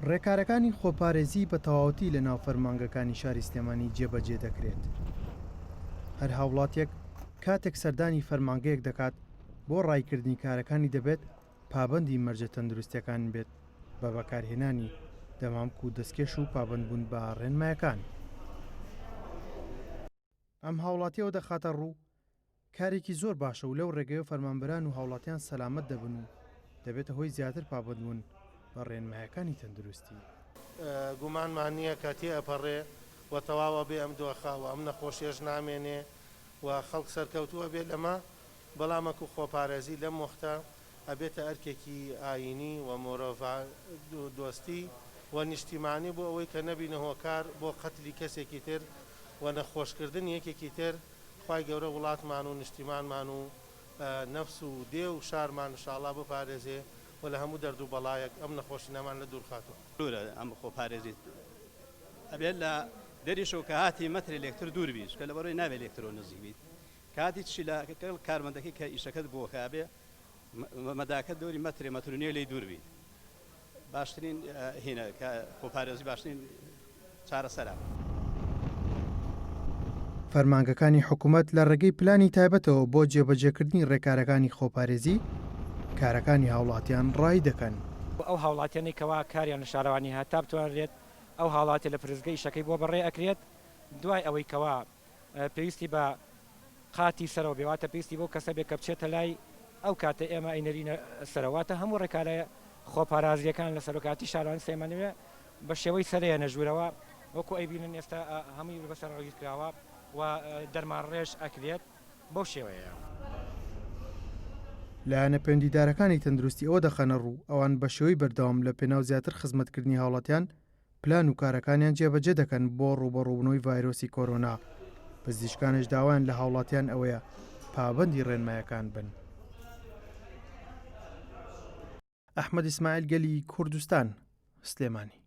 ڕێکارەکانی خۆپارێزی بە تەواوەتی لە ناو فەرمانگەکانی شاری سلێمانی جێبەجێ دەکرێت. هەر هاوڵاتیەک کاتێک سەردانی فەرمانگەیەک دەکات بۆ ڕایکردنی کارەکانی دەبێت پابەندی مەرجە تەندروستیەکان بێت بە بەکارهێنانی دەمامک و دەستکێش و پابەندبوون بە ڕێنمایەکان. ئەم هاوڵاتیەوە دەخاتە ڕوو، کارێکی زۆر باشە و لەو ڕێگەیەوە فەرمانبەران و هاوڵاتیان سەلامەت دەبن و دەبێتە هۆی زیاتر پابەندبوون بە ڕێنمایەکانی تەندروستی. گومانمان نییە کە تێئەپەڕێ و تەواو ئەبێ ئەم دۆخە و ئەم نەخۆشیەش نامێنێ و خەڵک سەرکەوتوو ئەبێ لەمە، بەڵام وەکو خۆپارێزی لەم وەختە ئەبێتە ئەرکێکی ئایینی و مۆرۆڤ دۆستی و نیشتیمانی بۆ ئەوەی کە نەبینە هۆکار بۆ قەتلی کەسێکی تر و نەخۆشکردنی یەکێکی تر، خوای گەورە وڵاتمان و نیشتیمانمان و نەفس و دێ و شارمان ان شاءاللە بپارێزێ و لە هەموو دەرد و بەڵایەک ئەم نەخۆشینەمان لە دوور خاتەوە. دوورە ئەم خۆپارێزی ئەبێت لە دەریشەوە کە هاتی مەترێ لێکتر دوور بی چونکە لەبەرئەوەی نابێت لێکترەوە نزیک بیت کە هاتی چی لە گەڵ کارمەندەکەی کە ئیشەکەت بۆ کە ئەبێ مەداکە دەوری مەترێ مەتر و نیو لێی دوور بیت باشترین هینە کە خۆپارێزی باشترین چارەسەرە. فەرمانگەکانی حکومەت لە ڕێگەی پلانی تایبەتەوە بۆ جێبەجێکردنی ڕێکارەکانی خۆپارێزی، کارەکانی هاوڵاتیان ڕایی دەکەن. ئەو هاوڵاتیانەی کەوا کاریان لە شارەوانی هەیە تا بتوانرێت ئەو هاوڵاتیە لە پرسگە ئیشەکەی بۆ بەڕێ ئەکرێت دوای ئەوەی کەوا پێویستی بە قاتی سەرەوە بێ واتە پێویستی بەو کەسە بێ کە بچێتە لای ئەو کاتە ئێمە ئەینەرینە سەرەوە واتە هەموو ڕێکارە خۆپارازیەکان لە سەرۆکاتی شارەوانی سلێمانیوێ بە شێوەی سەرەیەنە ژوورەوە وەکو ئەیبینن ئێستا هەمووی بەسەر ڕەگیر کراوە و دەرمانڕێژ ئەکرێت بەو شێوەیەیە. لایەنە پەیوەندیدارەکانی تەندروستی ئەوە دەخەنە ڕوو، ئەوان بەشێوەی بەردەوام لە پێناو زیاتر خزمەتکردنی هاوڵاتیان پلان و کارەکانیان جێبەجێ دەکەن بۆ ڕووبەڕووبوونەوەی ڤایرۆسی کۆرۆنا، پزیشکانیش داوایان لە هاوڵاتیان ئەوەیە پابەندی ڕێنمایەکان بن. ئەحمەد ئیسماعیل گەلی کوردستان، سلێمانی.